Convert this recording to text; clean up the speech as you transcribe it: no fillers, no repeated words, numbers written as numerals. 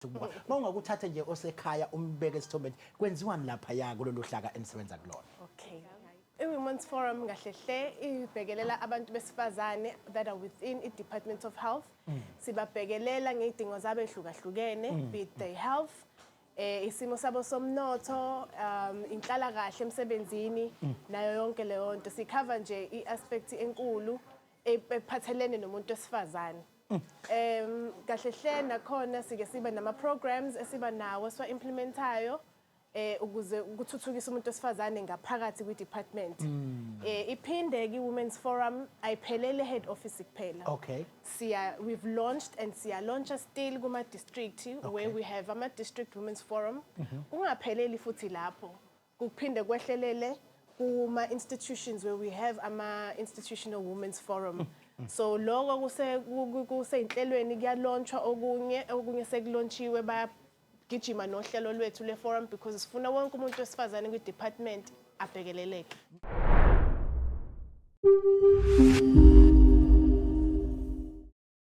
Ukubuka uma ungakuthatha nje osekhaya umbeke esithombeni, kwenziwani laphaya kulolu hlaka enisebenza kulona? Okay. I-Women's Forum kahle hle ibhekelela abantu besifazane that are within i-Department of Health. Sibabhekelela ngezidingo zabo ehlukahlukene, be it their health, isimo sabo somnotho, inhlalakahle emsebenzini, nayo yonke leyo nto. Sicover nje i-aspect enkulu ephathelene nomuntu wesifazane. Kahle hle nakhona sike sibe nama programs esiba nawo esiwa implementayo ukuze ukuthuthukisa umuntu wesifazane ngaphakathi kwi-department. Iphinde ke Women's Forum ayiphelele head office kuphela. Siya we've launched and siya launcha still kuma district where we have ama district women's forum. Kungapheleli futhi lapho. Kuphinde kwehlelele kuma institutions where we have ama institutional women's forum. So lokho kuseyinhlelweni, kuyalaunchwa okunye, okunye sekulaunchiwe, bayagijima nohlelo lwethu le forum because sifuna wonke umuntu wesifazane kwi department abhekeleleke.